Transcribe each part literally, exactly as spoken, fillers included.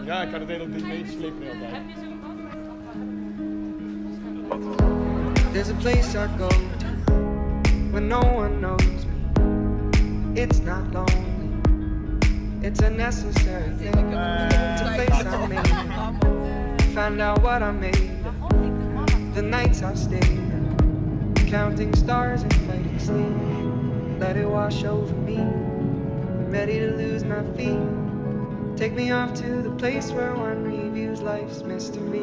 Ja, ik kan het hele ding meeslepen de hele tijd. There's a place I go to when no one knows me. It's not lonely. It's a necessary thing. It's a place I made. Find out what I made. The nights I've stayed, counting stars and fighting sleep. Let it wash over me. I'm ready to lose my feet. Take me off to the place where one reviews life's mystery.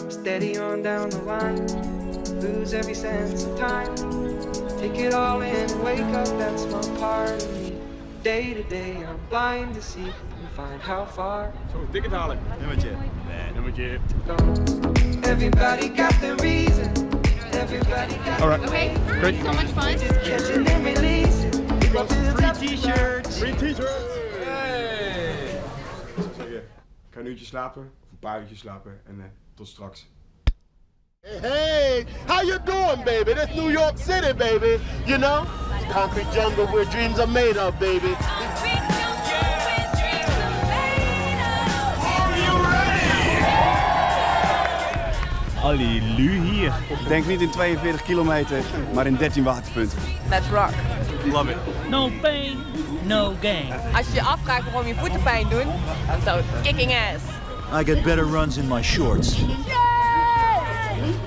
Steady on down the line, lose every sense of time. Take it all in and wake up that small part of me. Day to day, I'm blind to see and find how far. Zo, ticket halen. Nummertje. Nee, nummertje. Everybody got the reason. Everybody got... All right. Okay, great. So much fun. Catching and releasing. Free t-shirts. Free t-shirts. Hey. Ik zou zeggen, ik ga een uurtje slapen, of een paar uurtjes slapen en, eh, tot straks. Hey, hey, how you doing, baby? This New York City, baby. You know, concrete jungle where dreams are made of, baby. Al die lui hier. Ik denk niet in tweeënveertig kilometer, maar in dertien waterpunten. Let's rock. Love it. No pain, no gain. Als je je afvraagt waarom je voeten pijn doen, dan zou het kicking ass. I get better runs in my shorts.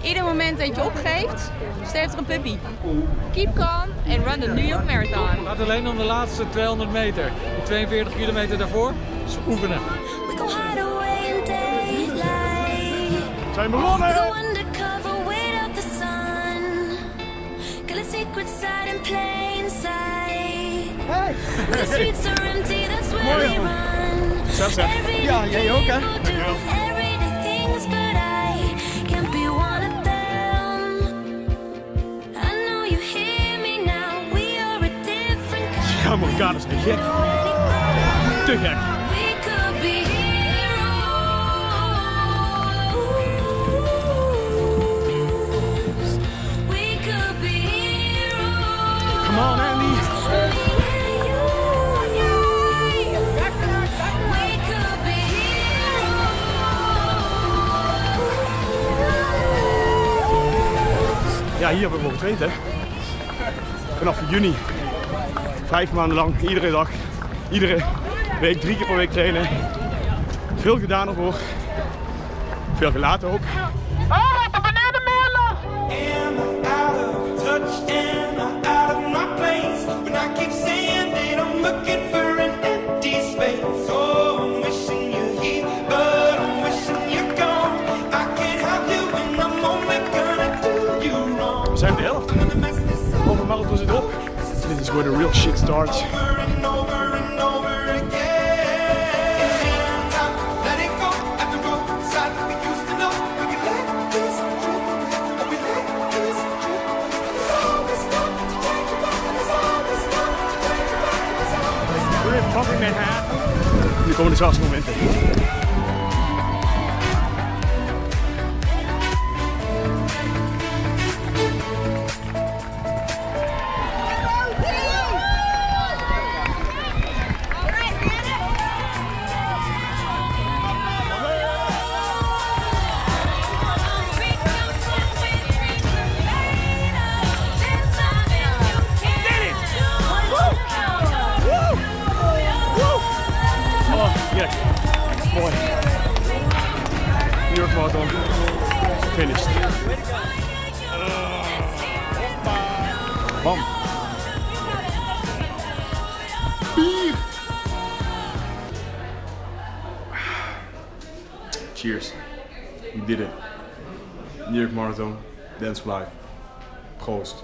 Ieder moment dat je opgeeft, sterft er een puppy. Keep calm and run the New York Marathon. Het gaat alleen om de laatste tweehonderd meter. Die tweeënveertig kilometer daarvoor is oefenen. We go hide away in daylight. Zijn begonnen, hè? We go undercover, wait up the sun. Kill a secret side in plain sight. Hey. The streets are empty, that's where we run. Zelfs, hè? Everyday people do everyday things, but I can't be one of them. I know you hear me now, we are a different kind. Ja, maar God is gek. Te gek. We could be heroes. We could be heroes. Come on, Andy. Me and you. We could be heroes. Ja, hier hebben we voor getraind, hè? Vanaf juni. Vijf maanden lang, iedere dag. Iedere week, drie keer per week trainen. Veel gedaan ervoor. Veel gelaten ook. Oh, wat een bananenmeel! Am I out of touch? Am I out of my place? When I keep saying that I'm looking for an empty space. Oh, I'm wishing you're here, but I'm wishing you're gone. I can't have you and I'm only gonna do you wrong. We zijn op de helft. Halve marathon zit erop. This is where the real shit starts. We're in fucking Manhattan. Nu komen de zwaarste momenten. Oh, yes. Mooi. New York Marathon. Finished. Bam. Bier. Cheers. We did it. New York Marathon. Dance for life. Proost.